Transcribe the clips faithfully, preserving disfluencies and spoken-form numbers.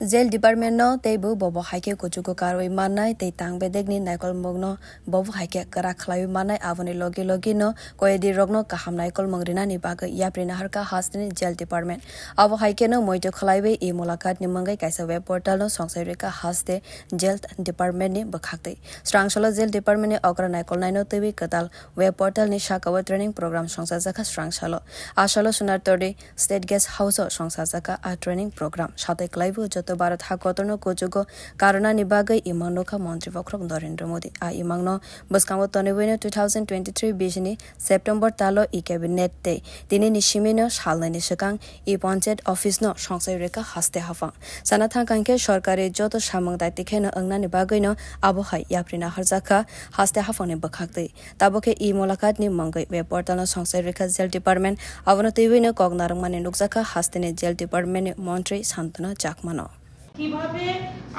Jail department no teibo bobo hai khe kuchugo karwi mannai tei tang bedekni naikolmungno bobo hai khe kwrak khlaiwi mannai, aboni logi logi no koyedi rokno kaham naikolmung rinani bagwi yapri naharkha hasteni jail department. Abo hai kheno moito khlaiwi e mulakat ni mungwi kaisa web portal no songsai rwkha haste jail department ni bwkhaktwi. Srangsalo jail department ni okra naikolnaino twiwi kwtal web portal ni sakao training program songchajakha srangsalo. Asalo Sonatordi State Guest House o songchajakha a training program. Satai kwlaibo joto Bharat hakotorno kuchugo karwnani bagwi imang nukha Montri Bokhorok Narendra Modi. A imangno bwskango tonwiwino two thousand twenty-three bisini September talo e cabinet tei tinini simino salnaini swkang e panchayat office no songsai rwkha haste haphang. Sana thangkha hinkhe sorkari joto samung daiti kheno wngnani bagwino abo hai yapri naharjakha haste haphangni bwkhaktwi. Tabuk khe e mulakatni mungwi web portal no songsai rwkha jail department, abono twiwino kok narwkmani nukjakha hasteni jail department ni montri Santana Chakmano. কিভাবে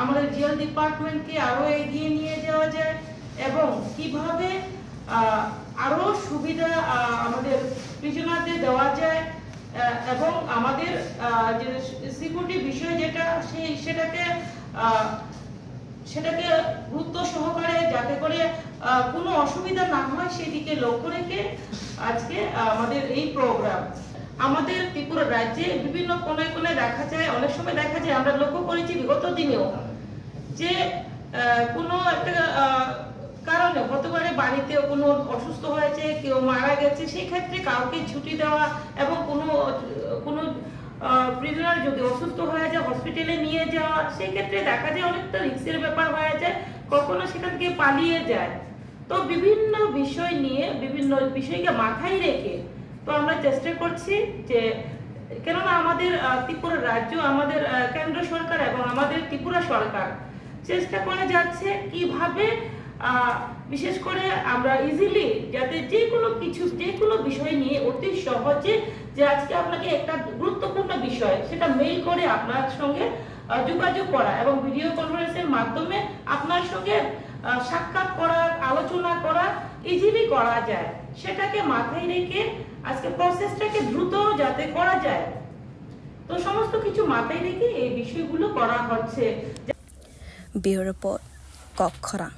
আমাদের জেল ডিপার্টমেন্টকে আরো এগিয়ে নিয়ে যাওয়া যায় এবং কিভাবে আহ, আরো সুবিধা আহ, আমাদের প্রিজনারদের দেওয়া যায় আহ, এবং আমাদের আহ, যে সিকিউরিটি বিষয় যেটা সেই সেটাকে আহ, সেটাকে গুরুত্ব সহকারে যাতে করে আহ, কোনো অসুবিধা না হয় সেদিকে লক্ষ্য রেখে আজকে আহ, আমাদের এই প্রোগ্রাম। আমাদের ত্রিপুরা রাজ্যে বিভিন্ন কোনায় কোনায় দেখা যায়, অনেক সময় দেখা যায়, আমরা লক্ষ্য করেছি বিগত দিনেও যে আহ, কোনো একটা আহ, কারণে হতে পারে বাড়িতে কোনো অসুস্থ হয়েছে, কেউ মারা গেছে, সেই ক্ষেত্রে কাউকে ছুটি দেওয়া এবং কোনো কোনো প্রিজনার যদি অসুস্থ হয়ে যায় হসপিটালে নিয়ে যাওয়া, সেক্ষেত্রে দেখা যায় অনেকটা রিস্কের ব্যাপার হয়ে যায়, কখনো সেখান থেকে পালিয়ে যায়। তো বিভিন্ন বিষয় নিয়ে, বিভিন্ন বিষয়কে মাথায় রেখে তো আমরা চেষ্টা করছি যে, কেননা আমাদের আহ, ত্রিপুরা রাজ্য, আমাদের আহ, কেন্দ্র সরকার এবং আমাদের ত্রিপুরা সরকার চেষ্টা করে যাচ্ছে কিভাবে আহ, বিশেষ করে আমরা ইজিলি যাতে যে কোনো কিছু, যে কোনো বিষয় নিয়ে অতি সহজে, যে আজকে আপনাকে একটা গুরুত্বপূর্ণ বিষয় সেটা মেইল করে আপনার সঙ্গে আহ, যোগাযোগ করা এবং ভিডিও কনফারেন্সের মাধ্যমে আপনার সঙ্গে আহ, সাক্ষাৎ করা, আলোচনা করা ইজিলি করা যায়, সেটাকে মাথায় রেখে আজকে প্রসেসটাকে দ্রুত যাতে করা যায়, তো সমস্ত কিছু মাথায় রেখে এই বিষয়গুলো করা হচ্ছে। Bureau Report, Kokkhorang.